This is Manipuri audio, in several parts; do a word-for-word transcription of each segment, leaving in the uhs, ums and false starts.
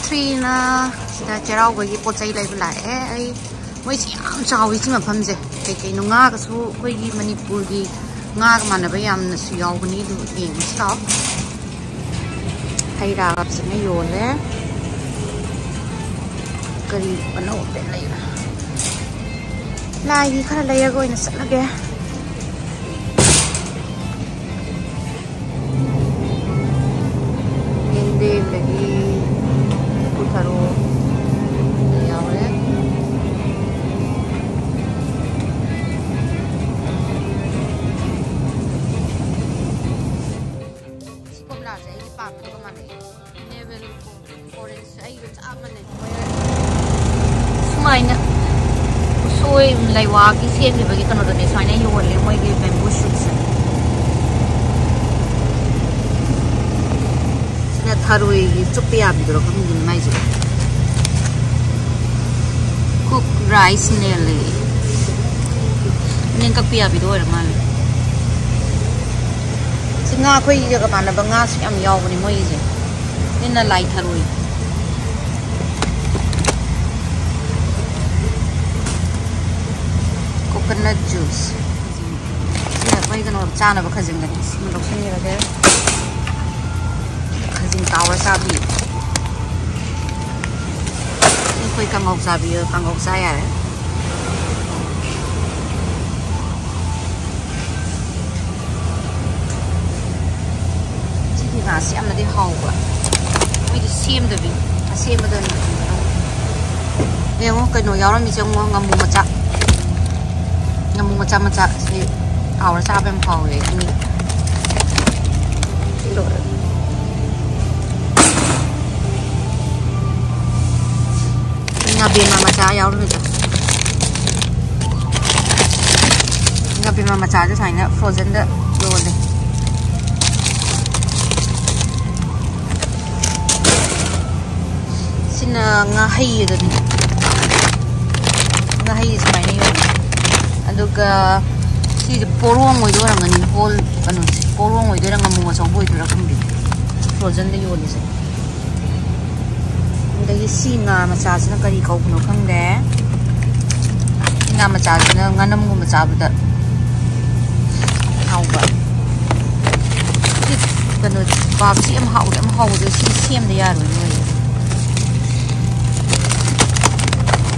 ꯁꯤꯅ ꯁꯤꯗ ꯆꯩꯔꯥꯎꯕꯒꯤ ꯄꯣꯠ ꯆꯩ ꯂꯩꯕ ꯂꯥꯛꯑꯦ ꯑꯩ꯫ ꯃꯣꯏꯁꯤ ꯌꯥꯝ ꯆꯥꯎꯋꯤ ꯁꯤ ꯃꯐꯝꯁꯦ꯫ ꯀꯩꯀꯩꯅꯣ ꯉꯥꯒꯁꯨ ꯑꯩꯈꯣꯏꯒꯤ ꯃꯅꯤꯄꯨꯔꯒꯤ ꯉꯥꯒ ꯃꯥꯟꯅꯕ ꯌꯥꯝꯅꯁꯨ ꯌꯥꯎꯕꯅꯤ꯫ ꯑꯗꯨ ꯌꯦꯡꯉꯨꯁꯤ ꯂꯥꯛꯑꯣ꯫ ꯍꯩ ꯔꯥꯒ ꯐꯖꯅ ꯌꯣꯜꯂꯦ꯫ ꯀꯔꯤ ꯑꯅꯧꯕ ꯂꯩꯕ? ꯂꯥꯏꯒꯤ ꯈꯔ ꯂꯩꯔꯒ ꯑꯣꯏꯅ ꯆꯠꯂꯒꯦ꯫ ꯌꯦꯟꯗꯦꯝꯗꯒꯤ ꯂꯐꯨ ꯊꯔꯣ ꯌꯥꯎꯔꯦ꯫ ꯁꯤ ꯀꯣꯝꯂꯥꯁꯦ ꯑꯩꯒꯤ ꯄꯥꯝꯕꯗꯨꯒ ꯃꯥꯟꯅꯩ꯫ ꯅꯦꯚꯤꯜ ꯀꯣ-, ꯑꯣꯔꯦꯟꯖ ꯑꯩꯒ ꯆꯞ ꯃꯥꯟꯅꯩ꯫ ꯁꯨꯃꯥꯏꯅ ꯎꯁꯣꯏ ꯂꯩꯋꯥꯒꯤ ꯁꯦꯝꯈꯤꯕꯒꯤ ꯀꯩꯅꯣꯗꯨꯅꯦ ꯁꯨꯃꯥꯏꯅ ꯌꯣꯜꯂꯦ ꯃꯣꯏꯒꯤ ꯕꯦꯝꯕꯨ ꯁꯨꯠꯁꯦ꯫ ꯁꯤꯅ ꯊꯔꯣꯏꯒꯤ ꯆꯨꯞꯄ ꯌꯥꯕꯤꯗꯨꯔꯣ ꯈꯪꯗꯦ ꯃꯥꯏꯁꯦ꯫ Cook rice ꯅꯦꯜꯂꯦ꯫ ꯅꯦꯡ ꯀꯛꯄ ꯌꯥꯕꯤꯗꯣ ꯑꯣꯏꯔ ꯃꯥꯜꯂꯦ꯫ ꯁꯤ ꯉꯥ ꯑꯩꯈꯣꯏꯒ ꯃꯥꯟꯅꯕ ꯉꯥꯁꯨ ꯌꯥꯝ ꯌꯥꯎꯕꯅꯦ ꯃꯣꯏꯒꯤꯁꯦ꯫ ꯁꯤꯅ ꯂꯥꯏ ꯊꯔꯣꯏ꯫ Coconut juice. ꯁꯤꯅ ꯑꯩꯈꯣꯏ ꯀꯩꯅꯣ ꯆꯥꯅꯕ ꯈꯖꯤꯡꯒꯅꯤ꯫ ꯁꯤꯃ ꯂꯧꯁꯤꯟꯈ꯭ꯔꯒꯦ꯫ ꯈꯖꯤꯡ ꯇꯥꯎꯔ ꯆꯥꯕꯤ꯫ ꯑꯩꯈꯣꯏ ꯀꯥꯡꯉꯧ ꯆꯥꯕꯤ, ꯀꯥꯡꯉꯧ ꯆꯥ ꯌꯥꯔꯦ꯫ ꯁꯤꯒꯤ ꯉꯥꯁꯤ ꯌꯥꯝꯅꯗꯤ ꯍꯥꯎꯕ꯫ ꯃꯣꯏꯗꯤ ꯁꯦꯝꯗꯕꯤ, ꯑꯁꯦꯝꯕꯗ ꯑꯣꯏꯅ ꯀꯩꯅꯣ ꯇꯧꯕ꯫ ꯌꯦꯡꯉꯣ, ꯀꯩꯅꯣ ꯌꯥꯎꯔꯝꯃꯤꯁꯦ, ꯌꯦꯡꯉꯣ, ꯉꯥꯃꯨ ꯃꯆꯥ꯫ ꯉꯥꯃꯨ ꯃꯆꯥ ꯃꯆꯥ ꯁꯤ ꯇꯥꯎꯔ ꯆꯥꯕ ꯌꯥꯝ ꯍꯥꯎꯋꯦ꯫ ꯑꯗꯨꯅ ꯁꯤ ꯂꯣꯏꯔꯦ꯫ ꯉꯥꯕꯦꯝꯃ ꯃꯆꯥ ꯌꯥꯎꯔꯝꯃꯤꯗꯣ꯫ ꯉꯥꯕꯦꯝꯃ ꯃꯆꯥꯁꯦ ꯁꯨꯃꯥꯏꯅ ꯐ꯭ꯔꯣꯖꯟꯗ ꯌꯣꯜꯂꯦ꯫ ꯁꯤꯅ ꯉꯥꯍꯩ ꯑꯗꯨꯅꯤ꯫ ꯉꯥꯍꯩ ꯁꯨꯃꯥꯏꯅ ꯌꯣꯜꯂꯦ꯫ ꯑꯗꯨꯒ ꯁꯤꯁꯦ ꯄꯣꯔꯣꯡ ꯑꯣꯏꯗꯣꯏ ꯑꯣꯏꯔꯝꯒꯅꯤ꯫ ꯍꯣꯜ ꯀꯩꯅꯣꯁꯦ ꯄꯣꯔꯣꯡ ꯑꯣꯏꯗꯣꯏꯔꯥ ꯉꯥꯃꯨ ꯑꯆꯧꯕ ꯑꯣꯏꯗꯣꯏꯔꯥ ꯈꯪꯗꯦ꯫ ꯐ꯭ꯔꯣꯖꯟꯗ ꯌꯣꯜꯂꯤꯁꯦ꯫ ꯁꯤ ꯉꯥ ꯃꯆꯥꯁꯤꯅ ꯀꯔꯤ ꯀꯧꯕꯅꯣ ꯈꯪꯗꯦ꯫ ꯁꯤ ꯉꯥ ꯃꯆꯥꯁꯤꯅ ꯉꯥꯅꯝꯒꯨꯝꯕ ꯆꯥꯕꯗ ꯍꯥꯎꯕ꯫ ꯁꯤ ꯀꯩꯅꯣ, ꯕꯥꯞꯁꯤ ꯌꯥꯝ ꯍꯥꯎꯗꯤ ꯌꯥꯝ ꯍꯥꯎꯕꯗꯣ, ꯁꯤ ꯁꯦꯝꯗ ꯌꯥꯔꯣꯏ ꯅꯣꯏ꯫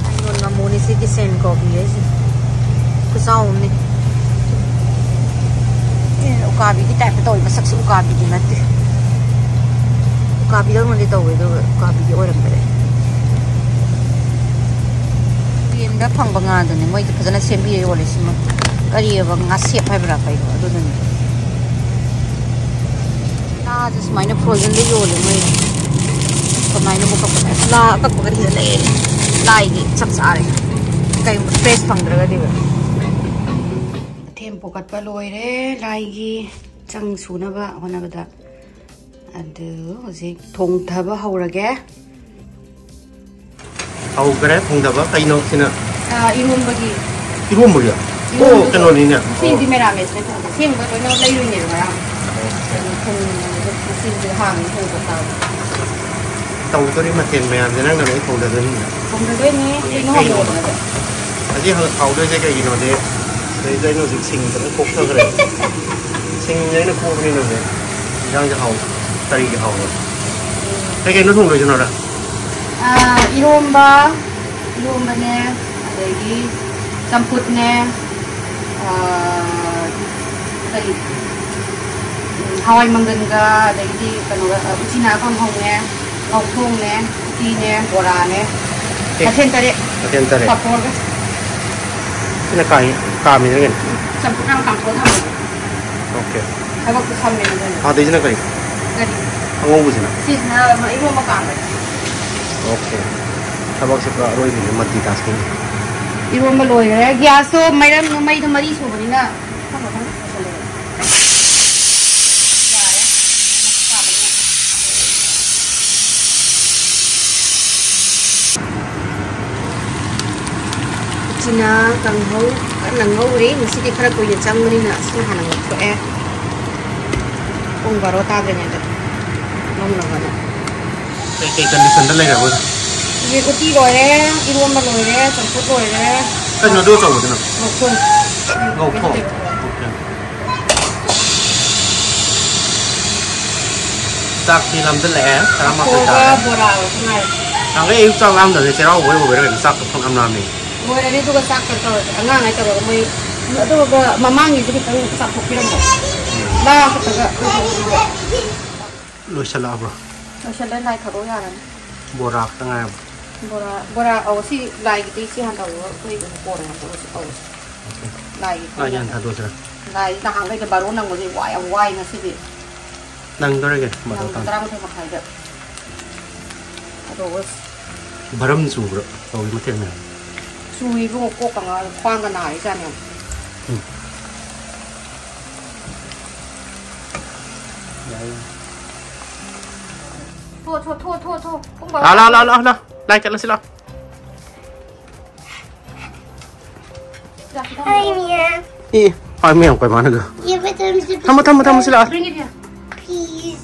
ꯑꯩꯉꯣꯟꯗ ꯉꯥꯃꯨꯅꯤ ꯁꯤ ꯀꯤꯁꯦꯟ ꯀꯣꯕꯤ ꯍꯥꯏꯁꯦ꯫ ꯈꯨꯆꯥꯎ ꯑꯃꯅꯤ꯫ ꯑꯦ, ꯎꯀꯥꯕꯤꯒꯤ ꯇꯥꯏꯞꯇ ꯇꯧꯋꯤ, ꯃꯁꯛꯁꯨ ꯎꯀꯥꯕꯤꯗꯤ ꯅꯠꯇꯦ꯫ ꯎꯀꯥꯕꯤꯗꯧꯅꯗꯤ ꯇꯧꯋꯦ, ꯑꯗꯨꯒ ꯎꯀꯥꯕꯤꯗꯤ ꯑꯣꯏꯔꯝꯗꯔꯦ꯫ ꯇꯨꯔꯦꯟꯗ ꯐꯪꯕ ꯉꯥꯗꯨꯅꯦ ꯃꯣꯏꯗꯤ ꯐꯖꯅ ꯁꯦꯝꯕꯤꯔ ꯌꯣꯜꯂꯦ꯫ ꯁꯤꯃ ꯀꯔꯤꯑꯕ, ꯉꯥꯁꯦꯞ ꯍꯥꯏꯕ꯭ꯔꯥ ꯀꯩꯅꯣ, ꯑꯗꯨꯗꯨꯅꯦ꯫ ꯉꯥꯁꯦ ꯁꯨꯃꯥꯏꯅ frozenꯗ ꯌꯣꯜꯂꯦ ꯃꯣꯏ꯫ ꯀꯃꯥꯏꯅꯕꯨ ꯀꯛꯄꯅꯣ? ꯑꯁ, ꯂꯥ ꯑꯀꯛꯄꯒꯗꯤ ꯁꯤꯗ ꯂꯩꯔꯦ꯫ ꯂꯥꯏꯒꯤ ꯆꯞ ꯆꯥꯔꯦ꯫ ꯀꯩꯒꯨꯝꯕ fresh ꯐꯪꯗ꯭ꯔꯒꯗꯤ꯫ ꯑꯊꯦꯝ ꯄꯣꯛꯀꯠꯄ ꯂꯣꯏꯔꯦ ꯂꯥꯏꯒꯤ ꯆꯪ ꯁꯨꯅꯕ ꯍꯣꯠꯅꯕꯗ꯫ ꯑꯗꯨ ꯍꯧꯖꯤꯛ ꯊꯣꯡꯊꯕ ꯍꯧꯔꯒꯦ꯫ ꯍꯧꯈ꯭ꯔꯦ ꯊꯣꯡꯊꯕ꯫ ꯀꯩꯅꯣ ꯁꯤꯅ? ꯑꯥ, ꯏꯔꯣꯝꯕꯒꯤ꯫ ꯏꯔꯣꯝꯕꯒꯤ? ꯑꯣ, ꯏꯔꯣꯝꯕꯗꯣ꯫ ꯀꯩꯅꯣꯅꯤꯅꯦ꯫ ꯁꯤꯗꯤ ꯑꯣ꯫ ꯃꯦꯔꯥꯃꯦꯁꯅꯦ ꯊꯣꯡꯕ꯫ ꯑꯁꯦꯡꯕ ꯂꯣꯏꯅ ꯂꯩꯔꯨꯏꯅꯦꯕ ꯉꯔꯥꯡ꯫ ꯑꯣ꯫ ꯀꯩꯅꯣ ꯊꯣꯡꯕꯗꯣ ꯉꯁꯤꯗꯤ ꯍꯥꯡꯉꯤ ꯊꯣꯡꯕ ꯆꯥꯕ꯫ ꯇꯧꯗꯣꯔꯤ ꯃꯊꯦꯜ ꯃꯌꯥꯝꯁꯦ ꯅꯪꯅ ꯂꯣꯏ ꯊꯣꯡꯊꯗꯣꯏꯅꯤꯅꯦ꯫ ꯊꯣꯡꯊꯗꯣꯏꯅꯦ꯫ ꯀꯩꯅꯣ ꯀꯩꯅꯣ? ꯍꯪꯉꯣꯗꯅ꯫ ꯑꯁꯤ ꯍꯪ-, ꯍꯥꯎꯗꯣꯏꯁꯦ ꯀꯩꯒꯤꯅꯣꯗꯤ, ꯁꯤꯗꯩꯗ ꯑꯩꯅ ꯍꯧꯖꯤꯛ ꯁꯤꯡ ꯐꯖꯅ ꯈꯣꯛꯊꯈ꯭ꯔꯦ꯫ ꯁꯤꯡꯁꯦ ꯑꯩꯅ ꯈꯣꯛꯄꯅꯤꯅ ꯍꯧꯖꯤꯛ ꯏꯟꯖꯥꯡꯁꯦ ꯍꯥꯎ-, ꯀꯔꯤꯒꯤ ꯍꯥꯎꯕ? ꯀꯩ ꯀꯩꯅꯣ ꯊꯣꯡꯗꯣꯏꯁꯤꯅꯣ ꯅꯪ? ꯑꯥ, ꯏꯔꯣꯝꯕ, ꯏꯔꯣꯝꯕꯅꯦ, ꯑꯗꯒꯤ ꯆꯝꯐꯨꯠꯅꯦ, ꯑꯥ, ꯀꯔꯤ, ꯎꯝ, ꯍꯋꯥꯏ ꯃꯪꯒꯟꯒ, ꯑꯗꯒꯤꯗꯤ ꯀꯩꯅꯣꯒ, ꯑ, ꯎꯆꯤꯅꯥ ꯀꯥꯡꯍꯧꯅꯦ, ꯉꯧꯊꯣꯡꯅꯦ, ꯎꯇꯤꯅꯦ, ꯕꯣꯔꯥꯅꯦ, ꯑꯦ, ꯃꯊꯦꯜ ꯇꯔꯦꯠ꯫ ꯃꯊꯦꯜ ꯇꯔꯦꯠ꯫ ꯄꯥꯐꯣꯔꯒ꯫ ꯁꯤꯅ ꯀꯥ-, ꯀꯥꯝꯃꯤꯔ ꯀꯩꯅꯣ? ꯆꯝꯐꯨꯠ ꯌꯥꯝ ꯀꯥꯝꯊꯣꯛꯑ ꯊꯝꯃꯦ꯫ ꯑꯣꯀꯦ꯫ ꯊꯕꯛꯇꯨ ꯁꯝꯃꯦ ꯑꯗꯨꯅ꯫ ꯑꯗꯩꯁꯤꯅ ꯀꯔꯤ? ꯀꯔꯤ? ꯑꯉꯧꯕꯁꯤꯅ? ꯁꯤꯁꯤꯅ ꯏꯔꯣꯝꯕ ꯀꯥꯝꯕꯅꯤ꯫ ꯑꯣꯀꯦ꯫ ꯊꯕꯛꯁꯦ ꯄꯨꯔꯥ ꯑꯔꯣꯏꯕꯤꯅꯦ, multitasking꯫ ꯏꯔꯣꯝꯕ ꯂꯣꯏꯈ꯭ꯔꯦ꯫ ꯒ꯭ꯌꯥꯁꯇꯣ ꯃꯩꯔꯝ-, ꯃꯩꯗꯣ ꯃꯔꯤ ꯁꯨꯕꯅꯤꯅ ꯃꯊꯪ ꯃꯊꯪ ꯇꯧꯁꯜꯂꯛꯑꯦ꯫ ꯌꯥꯔꯦ꯫ ꯎꯆꯤꯅꯥ ꯀꯥꯡꯍꯧ ꯀꯟꯅ ꯉꯧꯔꯤ꯫ ꯉꯁꯤꯗꯤ ꯈꯔ ꯀꯨꯏꯅ ꯆꯪꯕꯅꯤꯅ ꯁꯨꯝ ꯍꯥꯟꯅ ꯉꯧꯊꯣꯛꯑꯦ꯫ ꯄꯨꯡ ꯕꯥꯔꯣ ꯇꯥꯗ꯭ꯔꯤꯉꯩꯗ ꯉꯧꯅꯕꯅ꯫ ꯀꯩꯀꯩ conditionꯗ ꯂꯩꯔꯕ? ꯎꯇꯤ ꯂꯣꯏꯔꯦ, ꯏꯔꯣꯟꯕ ꯂꯣꯏꯔꯦ, ꯆꯝꯐꯨꯠ ꯂꯣꯏꯔꯦ꯫ ꯀꯩꯅꯣ ꯑꯗꯨ ꯑꯆꯧꯕꯗꯨꯅ? ꯉꯧꯊꯣꯡ꯫ ꯉꯧꯊꯣꯡ꯫ ꯑꯣꯀꯦ꯫ ꯆꯥꯛꯇꯤ ꯂꯥꯝꯁꯤꯜꯂꯛꯑꯦ, ꯇꯔꯥꯃꯥꯊꯣꯏ ꯊꯣꯡꯉꯒ ꯇꯥꯔꯦ꯫ ꯕꯣꯔꯥ ꯑꯃꯁꯨ ꯉꯥꯏꯔꯦ꯫ ꯅꯍꯥꯟꯈꯩ ꯑꯌꯨꯛ ꯆꯥꯛ ꯂꯥꯝꯗꯕꯅꯤ, ꯆꯩꯔꯥꯎꯕ ꯑꯣꯏꯕꯩꯔꯥ ꯀꯩꯅꯣ, ꯆꯥꯛꯇꯣ ꯈꯪꯂꯥꯝ ꯂꯥꯝꯃꯦ꯫ ꯂꯣꯏꯔꯅꯤ, ꯑꯗꯨꯒ ꯆꯥꯛ ꯀꯩꯅꯣ ꯇꯧꯔꯁꯦ꯫ ꯑꯉꯥꯡꯉꯩ ꯇꯧꯔꯒ ꯃꯣꯏ, ꯑꯗꯨꯒ ꯃꯃꯥꯡꯒꯤꯁꯨ ꯈꯤꯇꯪ ꯆꯥꯊꯣꯛꯄꯤꯔꯝꯃꯣ꯫ ꯂꯥ ꯈꯛꯇꯒ꯫ ꯂꯣꯏꯁꯤꯜꯂꯛꯑꯕ꯭ꯔꯣ? ꯂꯣꯏꯁꯤꯜꯂꯦ, ꯂꯥꯏ ꯊꯥꯗꯣꯛ ꯌꯥꯔꯅꯤ꯫ ꯕꯣꯔꯥ ꯈꯛꯇ ꯉꯥꯏꯔꯕ? ꯕꯣꯔꯥ, ꯕꯣꯔꯥ, ꯑꯧ, ꯁꯤ ꯂꯥꯏꯒꯤꯗꯤ ꯁꯤ ꯍꯥꯟꯅ ꯇꯧꯔꯒ ꯑꯩꯈꯣꯏ ꯑꯗꯨꯝ ꯀꯣꯟꯅ ꯍꯥꯞꯄꯒꯁꯨ ꯇꯧꯔꯁꯤ꯫ ꯑꯣꯀꯦ꯫ ꯂꯥꯏꯒꯤ ꯂꯥꯏꯒꯤ ꯍꯥꯟꯅ ꯊꯥꯗꯣꯛꯑꯁꯤꯔꯥ? ꯂꯥꯏ ꯅꯍꯥꯟꯈꯩꯗ ꯕꯥꯔꯣ ꯅꯪꯕꯁꯦ ꯋꯥꯏ ꯌꯥꯝ ꯋꯥꯏ ꯉꯁꯤꯗꯤ꯫ ꯅꯪꯗꯣꯔꯦꯒꯦ, ꯕꯥꯔꯣ ꯅꯪ ꯇꯥꯔꯦ꯫ ꯇꯔꯥꯃꯥꯊꯣꯏ ꯃꯈꯥꯏꯗ꯫ ꯑꯗꯣ ꯑꯁ꯫ ꯕꯔꯝ ꯆꯨꯕ꯭ꯔꯣ? ꯇꯧꯔꯤ ꯃꯊꯦꯜ ꯃꯌꯥꯝ꯫ ꯆꯨꯏ ꯏꯕꯨꯡꯉꯣ, ꯀꯣꯛꯀ ꯉꯥꯎꯔꯦ, ꯈ꯭ꯋꯥꯡꯒ ꯅꯥꯔꯤꯖꯥꯠꯅꯦ꯫ ꯎꯝ꯫ ꯌꯥꯏ, ꯌꯥꯏ꯫ ꯊꯣ, ꯊꯣ, ꯊꯣ, ꯊꯣ, ꯊꯣ꯫ ꯄꯨꯡ ꯕꯥꯔꯣ ꯂꯥ, ꯂꯥ, ꯂꯥ, ꯇꯥꯔꯦ꯫ ꯂꯥ, ꯂꯥ꯫ ꯂꯥꯏ ꯀꯠꯂꯁꯤ ꯂꯥꯎ꯫ Hi, Mia. ꯑꯦ, ꯍꯥꯏ ꯃꯌꯥꯝ ꯀꯣꯏ ꯃꯥꯅꯒ꯫ You better ꯊꯝꯃꯣ, ꯊꯝꯃꯣ, ꯊꯝꯃꯣ, ꯁꯤ ꯂꯥꯛꯑꯣ꯫ Bring it here. Please.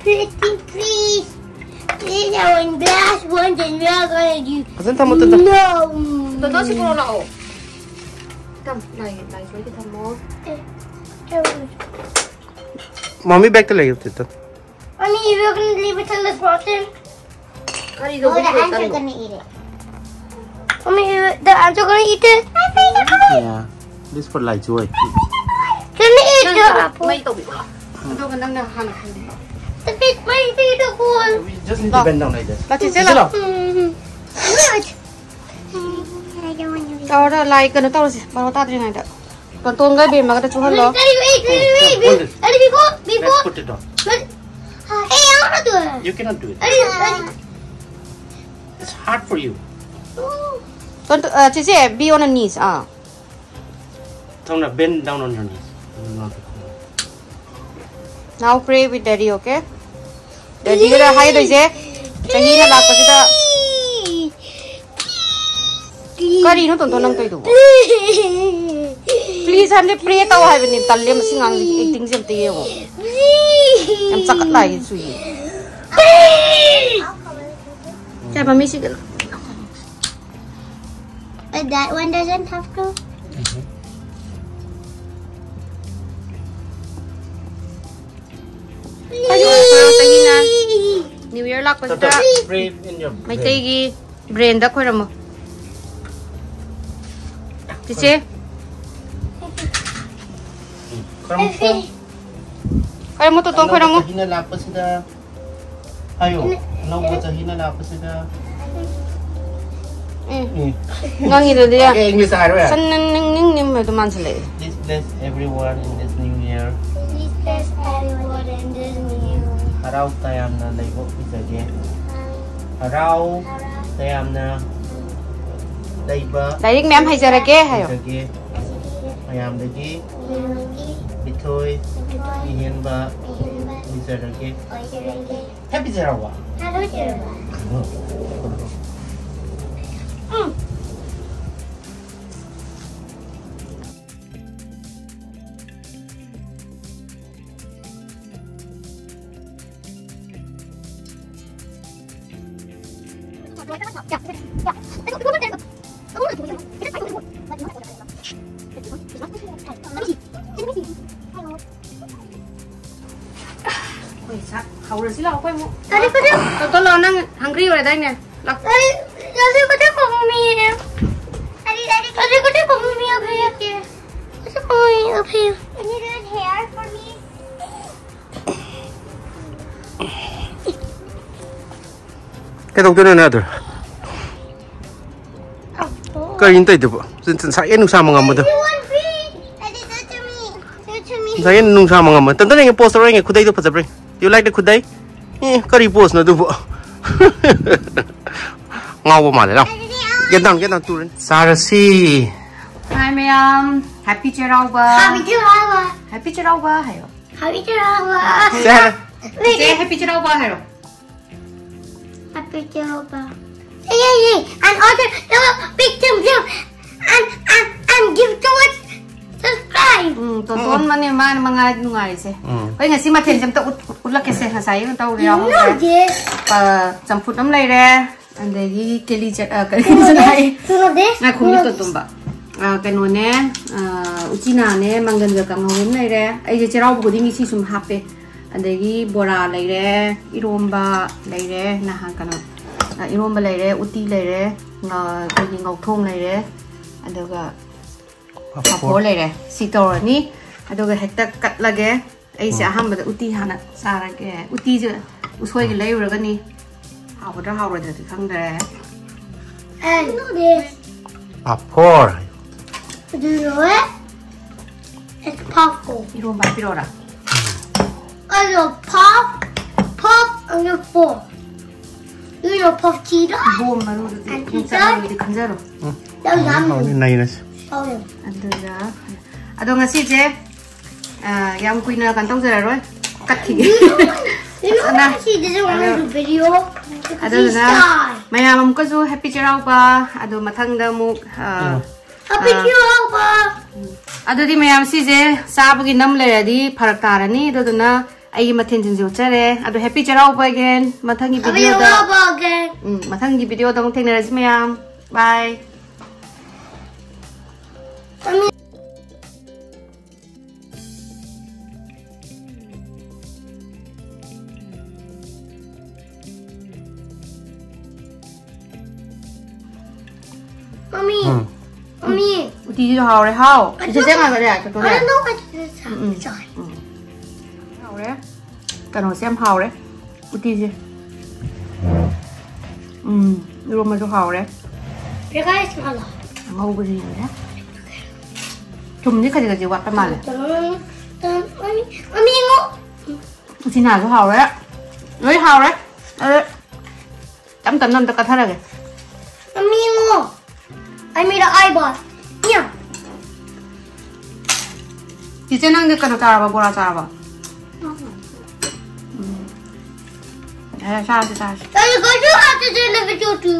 Pretty please. Please, I want glass one, then we are gonna do. ꯐꯖꯅ ꯊꯝꯃꯣ, ꯇꯨ, ꯇꯨ꯫ No. ꯇꯣꯟꯇꯣꯟ, ꯁꯤ ꯄꯨꯔꯛꯑꯣ ꯂꯥꯛꯑꯣ꯫ ꯊꯝ, ꯂꯥꯏ, ꯂꯥꯏ ꯁꯣꯏꯗ ꯊꯝꯃꯣ꯫ ꯃꯝꯃꯤ ꯕꯦꯛꯇ ꯂꯩꯌꯨ, two, two. Mommy, you're gonna leave it till this rotten? ꯀꯔꯤꯅꯣ? No, the ants are gonna eat it. Mommy, you, the ants are gonna eat it? I think they're coming. Yeah, this for light joy. Can we eat the apple? ꯃꯩ ꯇꯧꯕꯤꯔꯣ? ꯑꯗꯨꯒ ꯅꯪꯅ ꯍꯥꯟꯅ ꯈꯪꯕꯤꯔꯣ? The big, my favorite one. We just need to bend down like this. ꯂꯥꯛꯑꯣ, ꯆꯦꯆꯦ, ꯂꯥꯛꯑꯣ꯫ Mm. Good. Mm, I don't want to. ꯇꯧꯔꯣ, ꯂꯥꯏ ꯀꯩꯅꯣ ꯇꯧꯔꯁꯦ, ꯕꯥꯔꯣ ꯇꯥꯗ꯭ꯔꯤꯉꯩꯗ꯫ ꯀꯟꯇꯣꯟꯒ ꯕꯦꯝꯃꯒꯗ ꯆꯨꯍꯜꯂꯣ꯫ Ready, ready, ready, ready, ready, ready, before, before. Let's put it down. Ready? Hey, I wanna do it. You cannot do it. Ready, ready. It's hard for you. ꯀꯟꯇꯣ-, ꯑ, ꯆꯦꯆꯦ, be on a knees, ah. ꯊꯝꯅ, bend down on your knees. Now pray with daddy, okay? ꯗꯦꯗꯤꯒ ꯍꯥꯏꯗꯣꯏꯁꯦ, ꯆꯍꯤꯅ ꯂꯥꯛꯄꯁꯤꯗ꯫ ꯀꯔꯤꯅꯣ ꯇꯣꯟꯇꯣꯟ ꯅꯪ ꯇꯧꯔꯤꯗꯨꯕꯣ? Please ꯍꯥꯏꯕꯅꯦ, pray ꯇꯧ ꯍꯥꯏꯕꯅꯦ꯫ ꯇꯜꯂꯦ ꯃꯁꯤ ꯉꯥꯡꯁꯤꯒꯤ actingꯁꯦ ꯑꯝꯇ ꯌꯦꯡꯉꯣ꯫ ꯌꯥꯝ ꯆꯀꯠ ꯂꯥꯏꯒꯤ ꯆꯨꯏꯌꯦ꯫ ꯃꯃꯤꯁꯤꯒ. But that one doesn't have to. ꯑꯗꯨꯒ ꯑꯩꯈꯣꯏ ꯆꯍꯤꯅ New Year ꯂꯥꯛꯄꯁꯤꯗ Breathe in your brain. ꯃꯩꯇꯩꯒꯤ brainꯗ ꯈꯣꯏꯔꯝꯃꯣ꯫ ꯆꯤꯆꯦ꯫ ꯈꯣꯏꯔꯝꯃꯨꯀꯣ꯫ ꯈꯣꯏꯔꯝꯃꯨ, ꯇꯣꯇꯣꯟ, ꯈꯣꯏꯔꯝꯃꯨ꯫ ꯆꯍꯤꯅ ꯂꯥꯛꯄꯁꯤꯗ ꯍꯥꯏꯌꯣ꯫ ꯑꯅꯧꯕ ꯆꯍꯤꯅ ꯂꯥꯛꯄꯁꯤꯗ꯫ ꯎꯝ꯫ ꯎꯝ꯫ ꯉꯥꯡꯉꯤꯗꯨꯗꯤ꯫ ꯑꯦ, English ꯍꯥꯏꯔꯣ ꯌꯥꯔꯦ꯫ ꯁꯟ ꯅꯪ ꯅꯤꯡ ꯅꯤꯡ ꯅꯤꯡ ꯍꯥꯏꯗꯣ ꯃꯥꯟꯁꯤꯜꯂꯛꯑꯦ꯫ Please bless everyone in this new year. Please bless everyone in this new year. ꯍꯔꯥꯎ ꯇꯌꯥꯝꯅ ꯂꯩꯕ ꯑꯣꯏꯖꯒꯦ꯫ ꯍꯔꯥꯎ ꯇꯌꯥꯝꯅ ꯂꯩꯕ ꯂꯥꯏꯔꯤꯛ ꯃꯌꯥꯝ ꯍꯩꯖꯔꯒꯦ ꯍꯥꯏꯌꯣ꯫ ꯑꯣꯏꯖꯒꯦ꯫ ꯃꯌꯥꯝꯗꯒꯤ ꯃꯤꯊꯣꯏ ꯃꯤꯍꯦꯟꯕ ꯑꯣꯏꯖꯔꯒꯦ꯫ Happy ꯆꯩꯔꯥꯎꯕ꯫ ꯑꯩꯈꯣꯏ ꯆꯥꯛ ꯍꯧꯔꯁꯤ ꯂꯥꯛꯑꯣ, ꯑꯩꯈꯣꯏ ꯑꯃꯨꯛ꯫ ꯀꯔꯤ, ꯀꯔꯤ? ꯇꯣꯇꯣ, ꯂꯥꯛꯑꯣ, ꯅꯪ hungry ꯑꯣꯏꯔꯗꯥꯏꯅꯦ? ꯂꯥꯛ꯫ ꯑꯩ, ꯑꯩ ꯀꯗꯥꯏ ꯄꯥꯝꯃꯤ? ꯑꯩ, ꯑꯩ, ꯑꯩ ꯀꯗꯥꯏ ꯄꯥꯝꯃꯤ? ꯑꯩ, ꯑꯩ, ꯑꯩ ꯀꯗꯥꯏ ꯄꯥꯝꯃꯤ? Can you do it here for me? ꯀꯩꯗꯧꯗꯣꯏꯅꯣ ꯅꯪ ꯑꯗꯨ? ꯀꯔꯤꯅꯣ ꯇꯧꯔꯤꯗꯨꯕꯣ? ꯉꯁꯥꯏꯒꯤ ꯅꯨꯡꯁꯥ ꯃꯉꯥꯜꯗꯣ꯫ Everyone, please. ꯑꯗꯨ, do to me. Do to me. ꯉꯁꯥꯏꯒꯤ ꯅꯨꯡꯁꯥ ꯃꯉꯥꯜꯗꯣ꯫ ꯇꯞ ꯇꯞꯅ ꯌꯦꯡꯉꯦ, pose ꯇꯧꯔ ꯌꯦꯡꯉꯦ, ꯈꯨꯗꯩꯗꯣ ꯐꯖꯕ꯭ꯔꯥ ꯌꯦꯡꯉꯦ꯫ You like the ꯈꯨꯗꯩ? ꯑꯦ, ꯀꯔꯤ poseꯅꯣ ꯑꯗꯨꯕꯨ? ꯉꯥꯎꯕ ꯃꯥꯜꯂꯦ, ꯂꯥꯎ꯫ ꯑꯗꯨꯗꯤ ꯑꯩ Get down, get down, ꯇꯨꯔꯅꯤ꯫ ꯆꯥꯔꯁꯤ꯫ Hi ꯃꯌꯥꯝ, Happy ꯆꯩꯔꯥꯎꯕ꯫ Happy ꯆꯩꯔꯥꯎꯕ꯫ Happy ꯆꯩꯔꯥꯎꯕ ꯍꯥꯏꯌꯣ꯫ Happy ꯆꯩꯔꯥꯎꯕ꯫ ꯁꯦ ꯍꯥꯏꯔꯣ꯫ ꯆꯤꯆꯦ, Happy ꯆꯩꯔꯥꯎꯕ ꯍꯥꯏꯔꯣ꯫ Happy Jehovah. Hey, hey, hey, and order, no, big jump, jump, and, and, and give to us subscribe. ꯎꯝ, ꯇꯣꯇꯣꯟ ꯃꯅꯦ, ꯃꯥꯅ ꯃꯉꯥꯏ ꯅꯨꯡꯉꯥꯏꯔꯤꯁꯦ꯫ ꯎꯝ꯫ ꯑꯩꯈꯣꯏ ꯉꯁꯤ ꯃꯊꯦꯜꯁꯦ ꯑꯝꯇ ꯎꯠ-, ꯎꯠꯂꯛꯀꯦꯁꯦ꯫ ꯉꯁꯥꯏ ꯇꯧꯔꯦ, You know ꯌꯥꯎꯍꯧꯗ꯭ꯔꯦ꯫ This. ꯑ, ꯆꯝꯐꯨꯠ ꯑꯃ ꯂꯩꯔꯦ꯫ ꯑꯗꯒꯤ ꯀꯦꯂꯤ ꯆꯠ-, ꯑ, ꯀꯔꯤ ꯆꯠꯅ ꯍꯥꯏ? ꯀꯩꯅꯣꯗꯤ? ꯉꯥꯏꯈꯣ, ꯃꯤꯠꯇꯣ ꯇꯨꯝꯕ꯫ ꯑ, ꯀꯩꯅꯣꯅꯦ, ꯑ, ꯎꯆꯤꯅꯥꯅꯦ, ꯃꯪꯒꯟꯒ ꯀꯥꯡꯍꯧ ꯑꯃ ꯂꯩꯔꯦ꯫ ꯑꯩꯁꯦ ꯆꯩꯔꯥꯎꯕ ꯈꯨꯗꯤꯡꯒꯤ ꯁꯤ ꯁꯨꯝ ꯍꯥꯞꯄꯦ꯫ ꯑꯗꯒꯤ ꯕꯣꯔꯥ ꯂꯩꯔꯦ, ꯏꯔꯣꯝꯕ ꯂꯩꯔꯦ, ꯅꯍꯥꯟ ꯀꯩꯅꯣ, ꯑ, ꯏꯔꯣꯝꯕ ꯂꯩꯔꯦ, ꯎꯇꯤ ꯂꯩꯔꯦ, ꯉ-, ꯑꯩꯈꯣꯏꯒꯤ ꯉꯧꯊꯣꯡ ꯂꯩꯔꯦ, ꯑꯗꯨꯒ ꯄꯥꯐꯣꯔ꯫ ꯄꯥꯐꯣꯔ ꯂꯩꯔꯦ꯫ ꯁꯤ ꯇꯧꯔꯅꯤ꯫ ꯑꯗꯨꯒ ꯍꯦꯛꯇ ꯀꯠꯂꯒꯦ꯫ ꯑꯩꯁꯦ ꯎꯝ꯫ ꯑꯍꯥꯟꯕꯗ ꯎꯇꯤ ꯍꯥꯟꯅ ꯆꯥꯔꯒꯦ꯫ ꯎꯇꯤꯁꯦ ꯎꯁꯣꯏꯒ ꯎꯝ꯫ ꯂꯩꯔꯨꯔꯒꯅꯤ꯫ ꯍꯥꯎꯒꯗ꯭ꯔꯥ ꯍꯥꯎꯔꯣꯏꯗ꯭ꯔꯗꯤ ꯈꯪꯗ꯭ꯔꯦ꯫ And this. ꯄꯥꯐꯣꯔ꯫ Do you know it? It's puffball. Eromba ꯍꯥꯞꯄꯤꯔꯛꯑꯣꯔꯥ? I love puff, puff, and the fork. You know puff cheetah? ꯏꯕꯣꯝ ꯃꯔꯨꯗꯨꯗꯤ ꯑꯗꯨꯗ ꯌꯣꯡꯆꯥꯛ ꯃꯔꯨꯗꯤ ꯈꯟꯖꯔꯣ꯫ ꯎꯝ꯫ ꯌꯥꯝ ꯌꯥꯝ ꯍꯥꯎꯅꯤ, ꯅꯩꯔꯁꯤ꯫ ꯍꯥꯎꯋꯦ꯫ ꯑꯗꯨꯒ, ꯑꯗꯣ ꯉꯁꯤꯁꯦ, ꯑ, ꯌꯥꯝ ꯀꯨꯏꯅ ꯀꯩꯅꯣ ꯇꯧꯖꯔꯔꯣꯏ, ꯀꯠꯈꯤꯒꯦ꯫ You know, you know ꯐꯖꯅ꯫ What I see? This is one ꯑꯗꯣ, of the video. ꯑꯗꯨꯗꯨꯅ ꯃꯌꯥꯝ ꯑꯃꯨꯛꯀꯁꯨ ꯍꯦꯄꯤ ꯆꯩꯔꯥꯎꯕ꯫ ꯑꯗꯣ ꯃꯊꯪꯗ ꯑꯃꯨꯛ, ꯑ, ꯎꯝ꯫ ꯍꯦꯄꯤ ꯑꯥ꯫ ꯆꯩꯔꯥꯎꯕ꯫ ꯑꯗꯨꯗꯤ ꯃꯌꯥꯝ ꯁꯤꯁꯦ ꯆꯥꯕꯒꯤ ꯅꯝ ꯂꯩꯔꯗꯤ ꯐꯔꯛ ꯇꯥꯔꯅꯤ꯫ ꯑꯗꯨꯗꯨꯅ ꯑꯩꯒꯤ ꯃꯊꯦꯜꯁꯤꯡꯁꯦ ꯎꯠꯆꯔꯦ꯫ ꯑꯗꯣ ꯍꯦꯄꯤ ꯆꯩꯔꯥꯎꯕ again꯫ ꯃꯊꯪꯒꯤ ꯍꯦꯄꯤ ꯚꯤꯗꯤꯑꯣꯗ, ꯆꯩꯔꯥꯎꯕ again꯫ ꯎꯝ, ꯃꯊꯪꯒꯤ ꯚꯤꯗꯤꯑꯣꯗ ꯑꯃꯨꯛ ꯊꯦꯡꯅꯔꯁꯤ ꯃꯌꯥꯝ꯫ ꯕꯥꯏ꯫ Mommy. ꯎꯝ꯫ Mommy. ꯎꯇꯤꯁꯤꯁꯨ ꯍꯥꯎꯔꯦ, ꯍꯥꯎ꯫ I ꯏꯆꯦ, ꯆꯦ don't, ꯉꯥꯏꯈꯣꯅꯦ, ꯉꯥꯏꯈꯣ, I ꯇꯣꯛꯑꯣꯅꯦ꯫ Don't know what this is. Um, um. Sorry. ꯎꯝ꯫ ꯍꯥꯎꯔꯦ꯫ ꯀꯩꯅꯣꯁꯦ ꯌꯥꯝ ꯍꯥꯎꯔꯦ꯫ ꯎꯇꯤꯁꯦ꯫ ꯎꯝ, ꯏꯔꯣꯝꯕꯁꯨ ꯍꯥꯎꯔꯦ꯫ You guys, ꯃꯥꯜꯂꯣ꯫ ꯑꯉꯧꯕꯁꯨ ꯌꯥꯎꯔꯦ꯫ ꯊꯨꯝꯗꯤ ꯈꯖꯤꯛ ꯈꯖꯤꯛ ꯋꯥꯠꯄ ꯃꯥꯜꯂꯦ꯫ ꯇꯝ, ꯇꯝ, ꯇꯝ, ꯃꯃꯤ, ꯃꯃꯤ, ꯌꯦꯡꯉꯣ꯫ ꯎꯆꯤꯅꯥꯁꯨ ꯍꯥꯎꯔꯦ꯫ ꯂꯣꯏ ꯍꯥꯎꯔꯦ꯫ ꯑꯗ ꯇꯞ ꯇꯞꯅ ꯑꯝꯇ ꯀꯠꯊꯔꯒꯦ꯫ ꯃꯃꯤ, ꯌꯦꯡꯉꯣ꯫ I made an eyeball. Yeah. ꯆꯤꯆꯦ, ꯅꯪꯗꯤ ꯀꯩꯅꯣ ꯆꯥꯔꯕ? ꯕꯣꯔꯥ ꯆꯥꯔꯕ? ꯎꯝ꯫ ꯌꯥꯔꯦ, ꯆꯥꯔꯁꯤ, ꯆꯥꯔꯁꯤ꯫ Guys, you have to do the video too.